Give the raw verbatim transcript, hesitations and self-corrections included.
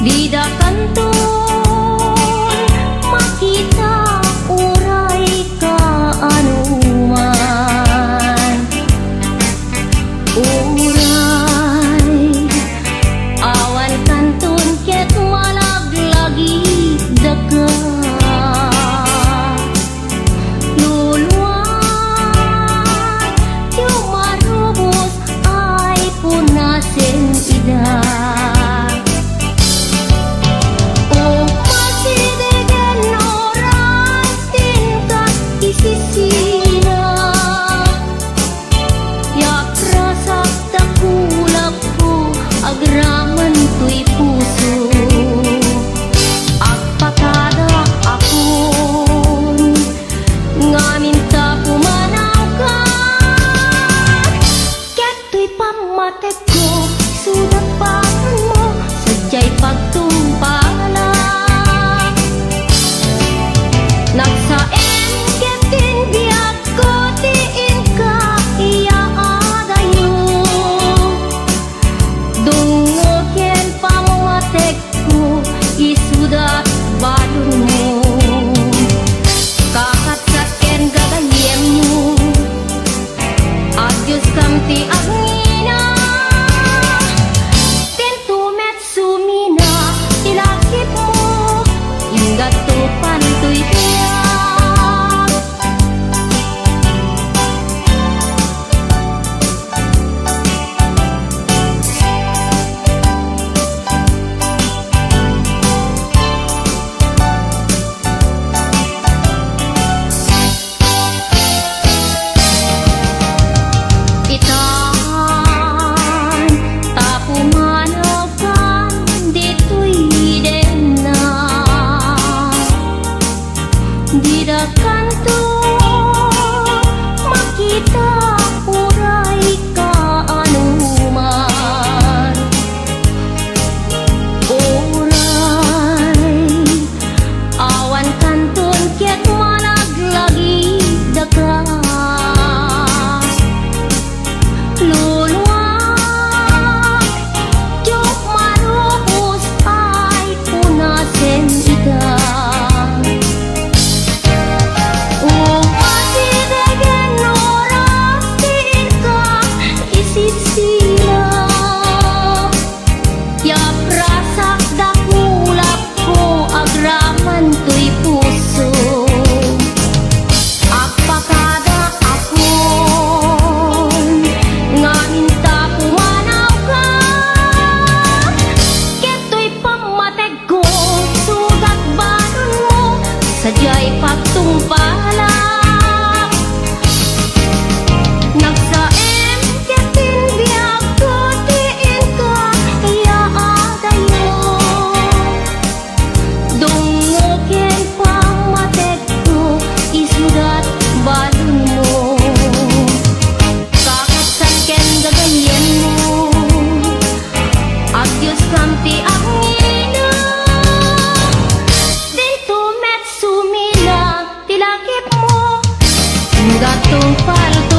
Dida kanton makita uray kaanuman. Uray awan kanton ket malaglagidaka. Luluan, ti umarubos ay punasen ida. O, masidegen oras ti inka isisina. Yaprasak dakulapko, agraman toy puso. Agpakada akon, ngamin ta pumanawka. Ket toy pammatekko, isudat baronmo, sadiay pagtungpalak. Nagsaem ket ti biagko ti inka iyaadayo. Dungngo ken pammatekko, isudat balonmo. Kakabsat ken gagayyemmo, adioskam ti agngina. Dinto met sumina ti lakipmo, inggatto pantoy biag. Itan, ta pumanawkan ditoy denna. Dida kanto makita uray kaanuman. Uray awan kanton ket malaglagidaka. Luluak, ti umarubos ay punasen ida. O, masidegen oras ti inka isisina. Yaprasak dakulapko, agraman toy puso. Agpakada akon, ngamin ta pumanawka. Ket toy pammatekko, isudat balonmo, sadiay pagtungpalak. Nagsaem ket ti biagko ti inka iyaadayo. Dungngo ken pammatekko, isudat balonmo. Kakabsat ken gagayyemmo, adioskam ti agngina. Dinto met sumina ti lakipmo, inggatto pantoy